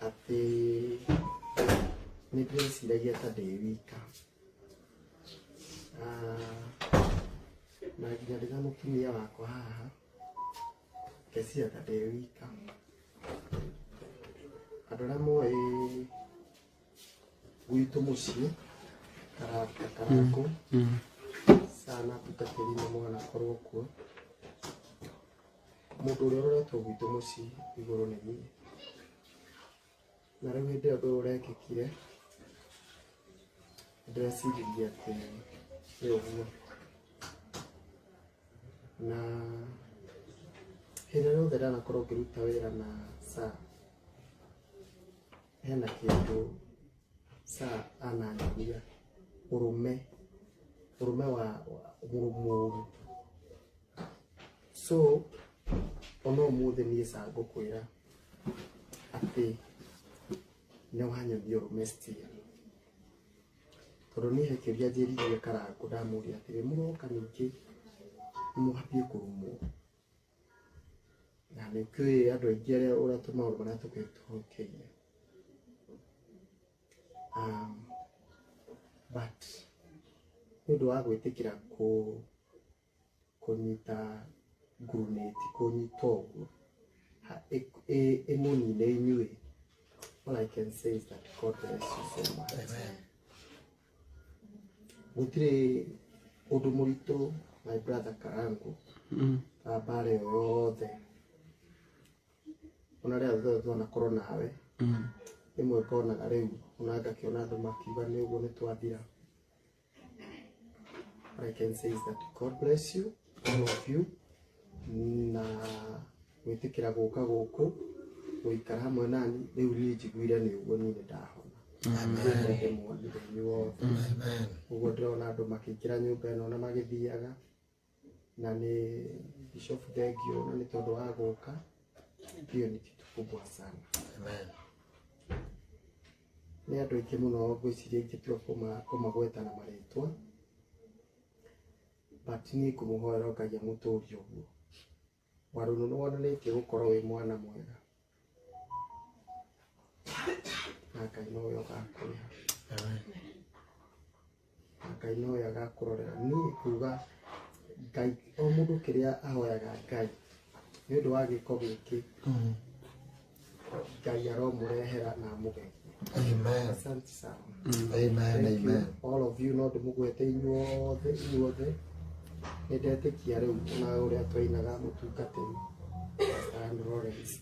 Atĩ nĩ ndĩreciragia ta ndĩ wika. Ah, na nginya ndĩna mũtumia wakwa haha ngeciria ta ndĩ wika. Andũ arĩa moĩ gwitũ mũciĩ karaka Karangũ sana atungatĩri nĩ mwanakorwo kuo. Mũndũ ũrĩa ũroretwo gwitũ mũciĩ igũrũ nĩ niĩ. Na rĩu hĩndĩ ĩyo ũndũ ũyũ ũrekĩkire, ndĩreciririe atĩ nĩ ũguo. Na hĩndĩ ĩrĩa yothe ndanakorwo ngĩruta wĩra na SAA, hena kĩndũ SAA ananyonia, ũrũme, ũrũme wa mũru. So ona ũmũthĩ niĩ SAA ngũkwĩra atĩ nĩ wanyonia ũrũme still. Tondũ niĩ he kĩũria njĩririe Karangũ ndamũria atĩrĩ, mũroka ningĩ mwambie kũrumwo. Na nĩ ũkĩũĩ andũ aingĩ arĩa ũrĩa maũndũ marĩa tũkoretwo tũhĩtũkĩire. But nĩ ũndũ wa gwĩtĩkĩra kũnyita ngurunĩti, kũnyita ũguo ĩmũnine inyuĩ. All I can say is that God bless you so much. Gũtirĩ ũndũ mũritũ, my brother Karangu, ta mbara ĩyo yothe ona rĩrĩa twothe twanakorwo nawe, rĩmwe ngonaga rĩu ona ngakĩona andũ makiuga nĩ ũguo nĩ twathira. All I can say is that God bless you, all of you, na gwĩtĩkĩra gũka gũkũ gũikara hamwe nani. Rĩu niĩ njiguire nĩ ũguo, niĩ nĩ ndahona ndĩmuonire inyuothe ũguo ndĩrona andũ makĩingĩra nyũmba ĩno na magĩthiaga. Na nĩ Bishop, thengio na nĩ tondũ wa gũka, hiyo ni kitu kubwa sana. Nĩ andũ aingĩ mũno ngwĩciria ingĩtua kũmagweta na marĩtwa, but niĩ ngũmũhoera Ngai amũtũrie ũguo. Warũnũ, nĩ wonanĩtie gũkorwo wĩ mwana mwega na Ngai nowe ũgakũrĩha na Ngai nowe agakũrorera. Niĩ kuga Ngai o mũndũ kĩrĩa ahoyaga Ngai nĩ ũndũ wa gĩko gĩkĩ, Ngai aromũrehera na amũgerie. Amen. Asante sana. Amen. Thank you Amen. all of you. No ndĩmũgwete inyuothe, inyuothe nĩ ndetĩkia rĩu ona ũrĩa twainaga mũtungatĩri Pastor Andrew Lawrence.